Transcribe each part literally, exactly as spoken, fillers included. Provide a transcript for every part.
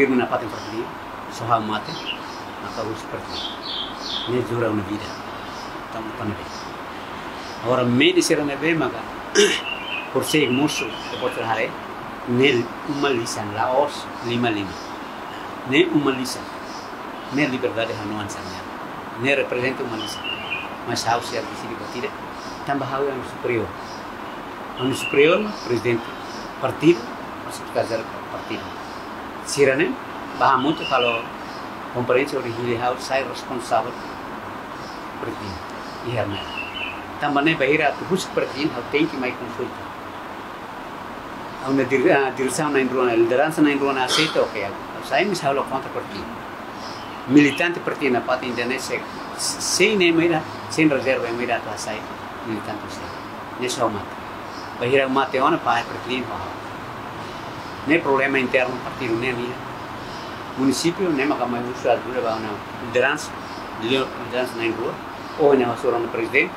Firme nafatin Fretilin, só ha'u mate, maka husik Fretilin. Ne'e jura ha'u-nia vida. Tanba ne'ebé. Agora, média sira ne'ebé maka persegu mosu, ke bocor hare, ne'e uma lisan, la'ós lima-lima. Ne'e uma lisan. Ne'e liberdade hanoin sira-nian. Ne'e reprezenta uma lisan. Mas ha'u sei deside buat ida, tanba ha'u ema superiór. Ema superiór, prezidente partidu, mas sekretáriu partidu. Sira-ne'e, bá hamutuk halo konferénsia hodi hili ha'u sai responsavel partidu. Iha ne'e. Tanba ne'e bainhira atu husik partidu, ha'u tenke mai konsulta. Ha'u-nia dir-, ah, diresaun na'in-rua, lideransa na'in-rua ne'e aseita, oke, ha'u sai, mas ha'u la kontra partidu. Militante partidu nafatin Indonézia, se-, sein ne'e ema ida, sein rezerva ema ida atu hasai militante sei. Ne'e só mate. Bainhira mate ona, fahe Fretilin, fahe. Ne'e problema internu partidu ne'e nian. Munisípiu ne'e maka mai husu ajuda ba ona lideransa, lideransa na'in-rua, ohin ne'e hasoru ona prezidente,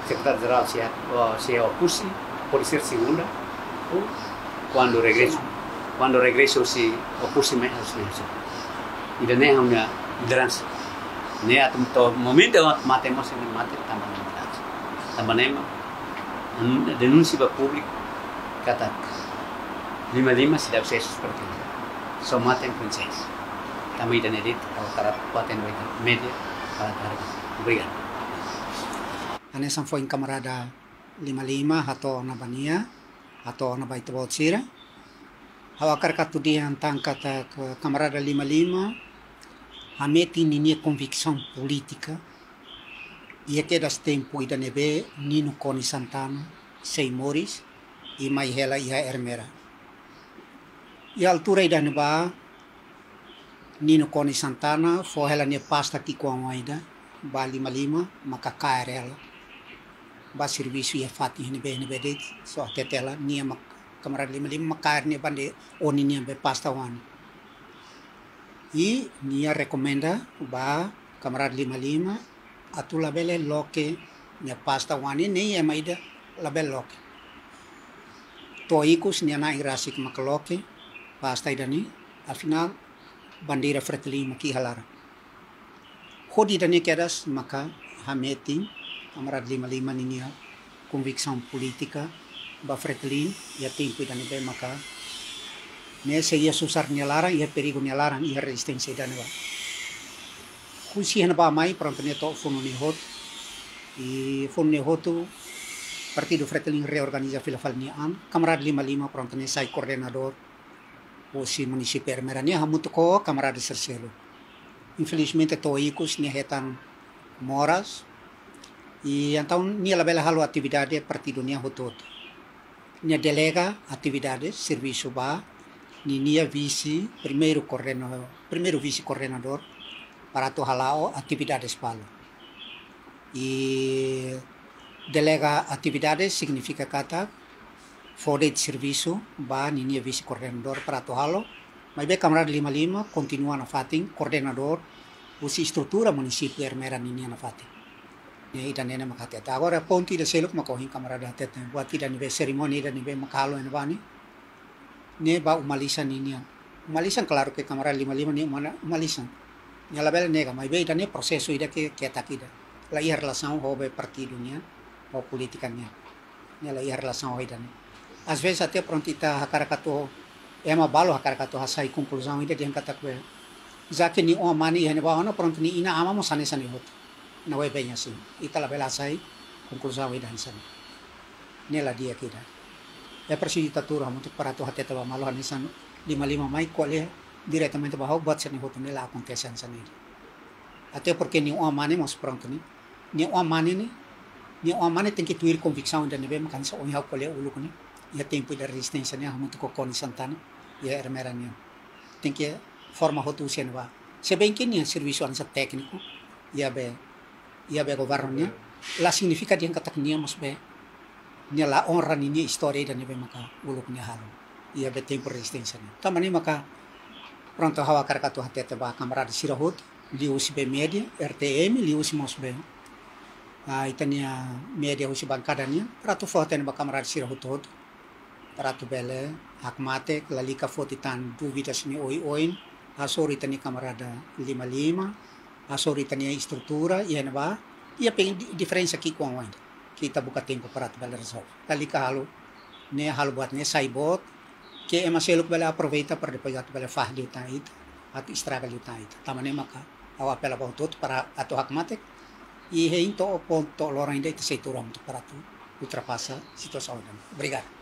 sekretáriu jerál sei, o, sei Oekusi, pode ser segunda, ou kuandu regresu. Kuandu regresu sei Oekusi mai, husi mai husi. Ida-ne'e ha'u-nia lideransa. Ne'e atu to'o momentu atu mate mós ne'e mate tanba ne'e lideransa. Tanba ne'e mak, anu, denúnsia ba públiku katak lima-lima seidauk sesu seperti itu. Só mate princess. Tanba ida-ne'e de'it, ha'u hakarak buat ida ba média, para target. Obrigadu. Hanesan foin kamarada lima-lima hato'o ona ba nia, hato'o ona ba ita-boot sira. Ha'u hakarak atu dehan tan katak kamarada lima-lima hametin ninia konviksaun polítika iha kedas tempu ida ne'ebé Nino Konis Santana sei moris i mai hela iha Ermera. Iha altura ida-ne'ebá, Nino Konis Santana fó hela nia pasta ki'ikoan ida ba lima-lima, maka kaer hela. Bá servisu iha fatin ne'ebé, ne'ebé de'it, só hatete hela, nia mak, kamarada lima-lima mak kaer nia bandeira, ou ninia be pasta oan. I nia rekomenda ba kamarada lima-lima atu labele loke nia pasta oan ne'e, ema ida labele loke. To'o ikus nia na'in rasik maka loke pasta ida-ne'e, afinál bandeira Fretilin mak iha laran. Hodi ida-ne'e kedas maka hametin kamarada lima-lima ninia konviksaun polítika ba Fretilin iha tempu ida ne'ebé maka ne'e sei iha susar nia laran, iha perigu nia laran, iha rezisténsia ida-ne'ebá. Husi iha ne'ebá mai, prontu ne'e to'o funu ne'e hotu. I funu ne'e hotu, Partidu Fretilin reorganiza fila fali nia an, kamarada lima-lima prontu ne'e sai koordenadór husi munisípiu Ermera nian hamutuk ho kamarada sira seluk. Infelizmente to'o ikus nia hetan moras. I entaun nia labele halo atividade partidu nian hotu-hotu. Nia delega atividade servisu ba ninia vise, primeiru koordena-, primeiru vise koordenadór para atu hala'o atividades balu. I delega atividade signifika katak fó de'it servisu ba ninia vise koordenadór para atu halo, maibé kamarada lima-lima kontinua nafatin koordenadór husi estrutura munisípiu Ermera ninia nafatin. Ne'e ida-ne'e mak hatete. Agora pontu ida seluk mak ohin kamarada hatete, buat ida ne'ebé, serimónia ida ne'ebé mak halo iha ne'ebá ne'e, ne'e ba uma lisan ninian. Uma lisan, klaru ke kamarada lima-lima ne'e uma, uma lisan. Nia labele nega, maibé ida-ne'e prosesu ida ke, ketak ida. La iha relasaun ho be partidu nian, ho polítika nian. Ne'e la iha relasaun ho ida-ne'e. Às vezes até prontu ita hakarak atu, ema balu hakarak atu hasai konkluzaun ida dehan katak be, já que nia oan mane iha ne'ebá ona, prontu nia inan-aman mós hanesan ne'e hotu. Não é bem assim. Ita labele hasai konkluzaun ida hanesan ne'e. Ne'e la di'ak ida. É preciso ita tuur hamutuk para atu hatete ba malu hanesan lima-lima mai ko'alia diretamente ba ha'u, buat sira-ne'e hotu ne'e la akontese hanesan ne'e. Até porque nia oan mane mós prontu ne'e. Nia oan mane ne'e, nia oan mane tenke tuir konviksaun ida ne'ebé mak hanesan ohin ha'u ko'alia uluk ne'e. Iha tempu ida rezisténsia ne'e hamutuk ho Konis Santana iha Ermera nian. Tenke forma hotu husi ne'ebá. Se bem que nia servisu hanesan tékniku iha be, iha be governu nian, la signifika dehan katak nia mós be, nia la onra ninia istória ida ne'ebé maka uluk nia halo iha be tempu rezisténsia ne'e. Tanba ne'e maka prontu ha'u hakarak atu hatete ba kamarada sira hotu, liuhusi be média, R T M, liuhusi mós be, ah, ita-nia média husi bankada nian, para atu fó-hatene ba kamarada sira hotu-hotu, para atu bele hakmatek, lalika foti tan dúvidas ne'e oioin, hasoru ita-nia kamarada lima-lima, hasoru ita-nia estrutura, iha ne'ebá, iha pe di-, diferensa ki'ik oan-oan. Ita buka tempu para atu bele rezolve. Lalika halo, ne'e halo buat ne'e sai boot, ke ema seluk bele aproveita para depois atu bele fahe liután ita, atu estraga liután ita. Tanba ne'e maka ha'u apela ba hotu-hotu para atu hakmatek, i hein to'o pontu loron ida ita sei tuur hamutuk para atu ultrapasa situasaun ida-ne'e. Obrigadu.